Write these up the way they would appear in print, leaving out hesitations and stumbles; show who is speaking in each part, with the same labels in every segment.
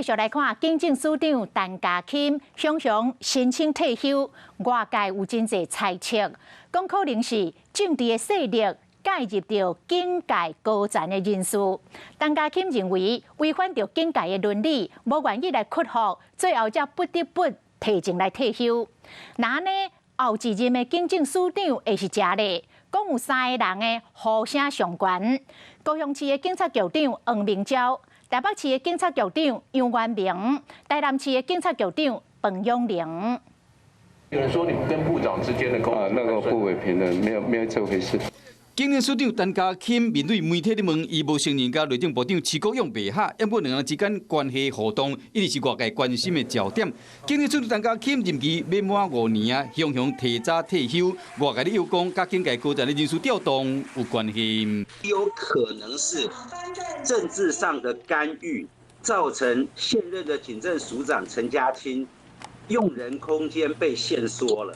Speaker 1: 續來看，警政署長陳家欽雄雄申請退休，外界有真濟猜測，講可能是政治的勢力介入著警界高層的人事。陳家欽認為違反著警界的倫理，無願意來屈服，最後才不得不提前來退休。那呢，後一任的警政署長會是誰咧？講有三个人的呼聲上懸，高雄市的警察局長黃明昭，台北市的警察局長楊元明，台南市的警察局長彭永玲。
Speaker 2: 有人說你跟部長之間的溝通，
Speaker 3: 啊，那個不為評論，沒有沒有這回事。
Speaker 4: 警政署長陳家欽面對媒體咧問，伊無承認佮內政部長徐國勇袂合，毋過兩人之間關係互動，一直是外界關心的焦點。警政署長陳家欽任期欲滿5年啊，雄雄提早退休，外界咧又講佮警界高層的人事調動有關係。
Speaker 5: 有可能是政治上的干預，造成現任的警政署長陳家欽用人空間被限縮了，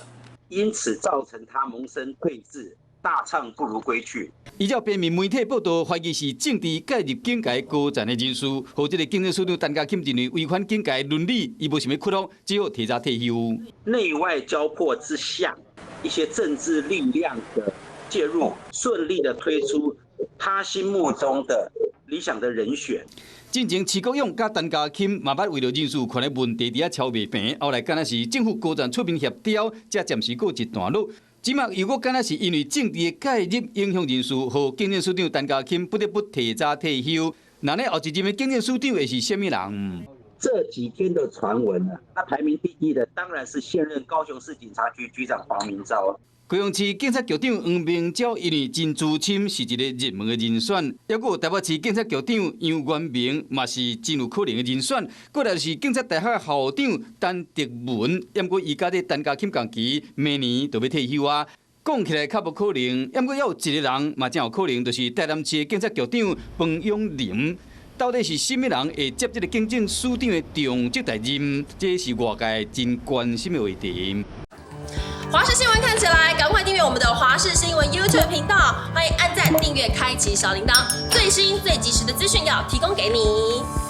Speaker 5: 因此造成他萌生退志。大唱不如歸去。
Speaker 4: 依照平面媒體報道，懷疑是政治介入警界高層的人士，予這个警政署長陳家欽認為違反警界倫理，伊無想欲屈服，只好提早退休。
Speaker 5: 內外交迫之下，一些政治力量的介入，順利的推出他心目中的理想的人選。
Speaker 4: 進前徐國勇佮陳家欽嘛捌為著人事權的問題佇遐吵袂平，後來敢若是政府高層出面協調，才暫時告一段落。這馬又閣敢若是因為政治的介入影響人事，予警政署長陳家欽不得不提早退休。那呢後一任的警政署長會是啥物人？
Speaker 5: 這幾天的傳聞呢，那排名第一的當然是現任高雄市警察局局長黃明昭。
Speaker 4: 高雄市警察局長黃明昭因為真資深，是一个熱門的人選。抑閣有台北市警察局長楊元明，嘛是真有可能的人選。過來是警察大學校長陳德文，毋過伊佮這陳家欽仝期，明年就欲退休啊。講起來較無可能，毋過猶有一个人嘛真有可能，就是台南市的警察局長彭永霖。到底是啥物人會接這个警政署長的重責大任？這是外界真關心的話題。
Speaker 6: 華視新聞看起來，趕快訂閱我們的華視新聞 YouTube 頻道，歡迎按讚、訂閱、開啟小鈴鐺，最新最及時的資訊要提供給你。